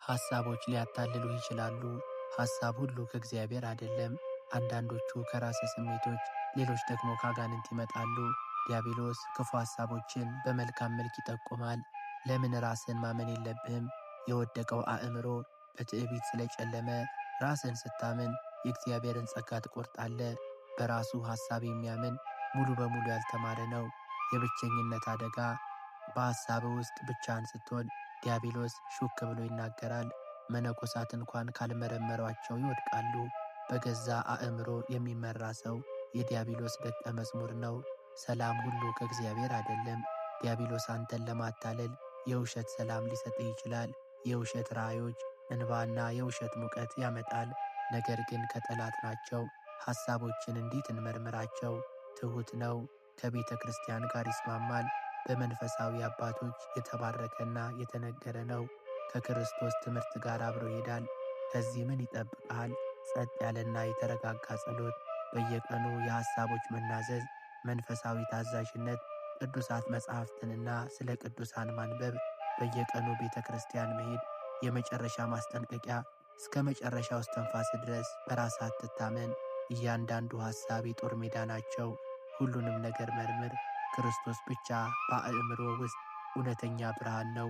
ሐሳቦች ሊያታልሉህ ይችላሉ። ሐሳብ ሁሉ ከእግዚአብሔር አይደለም። አንዳንዶቹ ከራስ ስሜቶች፣ ሌሎች ደግሞ ከአጋንንት ይመጣሉ። ዲያብሎስ ክፉ ሐሳቦችን በመልካም መልክ ይጠቁማል። ለምን ራስን ማመን የለብህም? የወደቀው አእምሮ በትዕቢት ስለጨለመ ራስን ስታምን የእግዚአብሔርን ጸጋ ትቆርጣለህ። በራሱ ሐሳብ የሚያምን ሙሉ በሙሉ ያልተማረ ነው። የብቸኝነት አደጋ። በሐሳብ ውስጥ ብቻህን ስትሆን ዲያብሎስ ሹክ ብሎ ይናገራል። መነኮሳት እንኳን ካልመረመሯቸው ይወድቃሉ። በገዛ አእምሮ የሚመራ ሰው የዲያብሎስ ደቀ መዝሙር ነው። ሰላም ሁሉ ከእግዚአብሔር አይደለም። ዲያብሎስ አንተን ለማታለል የውሸት ሰላም ሊሰጥህ ይችላል። የውሸት ራእዮች፣ እንባና የውሸት ሙቀት ያመጣል። ነገር ግን ከጠላት ናቸው። ሐሳቦችን እንዴት እንመርምራቸው? ትሑት ነው። ከቤተ ክርስቲያን ጋር ይስማማል። በመንፈሳዊ አባቶች የተባረከና የተነገረ ነው። ከክርስቶስ ትምህርት ጋር አብሮ ይሄዳል። ከዚህ ምን ይጠብቅሃል? ጸጥ ያለና የተረጋጋ ጸሎት፣ በየቀኑ የሐሳቦች መናዘዝ፣ መንፈሳዊ ታዛዥነት፣ ቅዱሳት መጻሕፍትንና ስለ ቅዱሳን ማንበብ፣ በየቀኑ ቤተ ክርስቲያን መሄድ። የመጨረሻ ማስጠንቀቂያ፣ እስከ መጨረሻው እስትንፋስ ድረስ በራስህ አትታመን። እያንዳንዱ ሐሳብ የጦር ሜዳ ናቸው። ሁሉንም ነገር መርምር። ክርስቶስ ብቻ በአእምሮ ውስጥ እውነተኛ ብርሃን ነው።